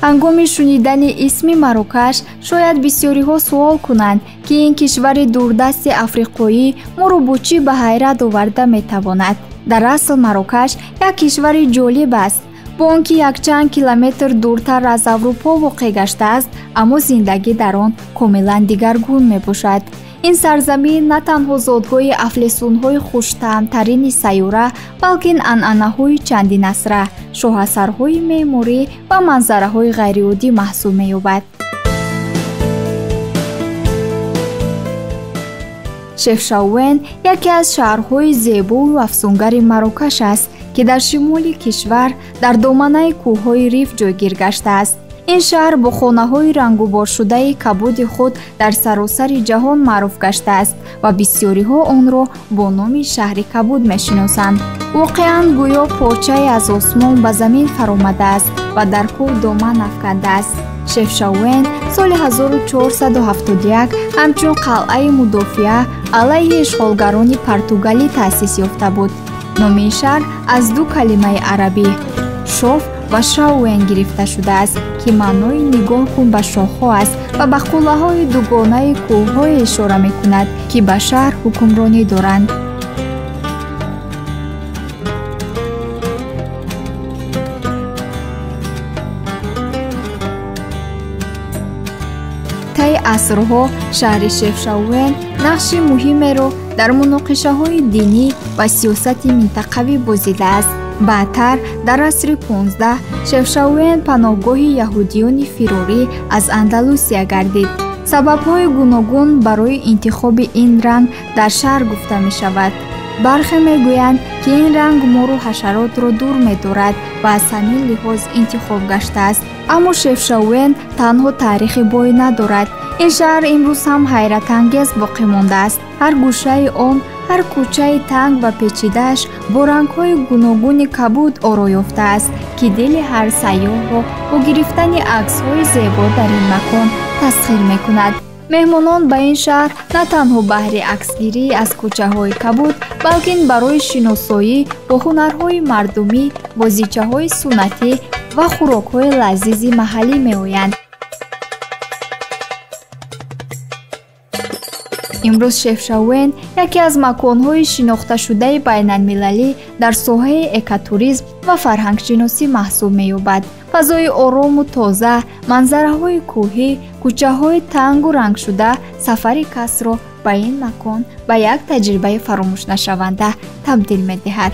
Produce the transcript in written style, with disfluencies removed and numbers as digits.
Ҳангоми шунидани исми Марокаш шояд бисёриҳо суол кунанд, ки ин кишвари дурдасти африқоӣ моро бо чӣ ба ҳайрат оварда метавонад. Дар асл Марокаш як кишвари ҷолиб аст. Бо он ки якчанд километр дуртар аз Аврупо воқеъ гаштааст, аммо зиндагӣ дар он комилан дигаргун мебошад. Ин сарзамин на танҳо зодгоҳи афлесунҳои хуштаъмтарини сайёра, балки анъанаҳои чандинасра, шоҳасарҳои меъморӣ ва манзараҳои ғайриоддӣ маҳсуб меёбад. Шефшауэн яке аз шаҳрҳои зебову афсунгари Марокаш аст, ки дар шимоли кишвар дар доманаи кӯҳҳои Риф ҷойгир гаштааст. Ин шаҳр бо хонаҳои рангуборшудаи кабуди худ дар саросари ҷаҳон маъруф гаштааст ва бисёриҳо онро бо номи шаҳри кабуд мешиносанд. Воқеан гӯё порчае аз осмон ба замин фаромадааст ва дар кӯҳ доман афкандааст. Шефшауэн соли 1471 ҳамчун қалъаи мудофиа алайҳи ишғолгарони португалӣ таъсис ёфта буд. Номи ин шаҳр аз ду калимаи арабӣ шоф ва шауэн гирифта шудааст, ки маънои нигоҳ кун ба шохҳо аст ва ба қуллаҳои дугонаи кӯҳҳое ишора мекунад, ки ба шаҳр ҳукмронӣ доранд. Таи асрҳо шаҳри Шефшауэн нақши муҳимеро дар муноқишаҳои динӣ ва сиёсати минтақавӣ бозидааст. Баъдтар дар асри 15 Шефшауэн паноҳгоҳи яҳудиёни фирорӣ аз Андалусия гардид. Сабабҳои гуногун барои интихоби ин ранг дар шаҳр гуфта мешавад. Бархе мегӯянд, ки ин ранг мору ҳашаротро дур медорад ва аз ҳамин лиҳоз интихоб гаштааст. Аммо Шефшауэн танҳо таърихи бой надорад. Ин шаҳр имрӯз ҳам ҳайратангез боқӣ мондааст. Ҳар гӯшаи он, ҳар кӯчаи танг ва печидааш бо рангҳои гуногуни кабуд оро ёфтааст, ки дили ҳар сайёҳро бо гирифтани аксҳои зебо дар ин макон тасхир мекунад. Меҳмонон ба ин шаҳр на танҳо баҳри аксгирӣ аз кӯчаҳои кабуд, балки барои шиносоӣ бо ҳунарҳои мардумӣ, бозичаҳои суннатӣ ва хӯрокҳои лазизи маҳаллӣ меоянд. Имрӯз Шефшауэн яке аз маконҳои шинохташудаи байналмилалӣ дар соҳаи экотуризм ва фарҳангшиносӣ маҳсуб меёбад. Фазои орому тоза, манзараҳои кӯҳӣ, кӯчаҳои тангу рангшуда сафари касро ба ин макон ба як таҷрибаи фаромӯшнашаванда табдил медиҳад.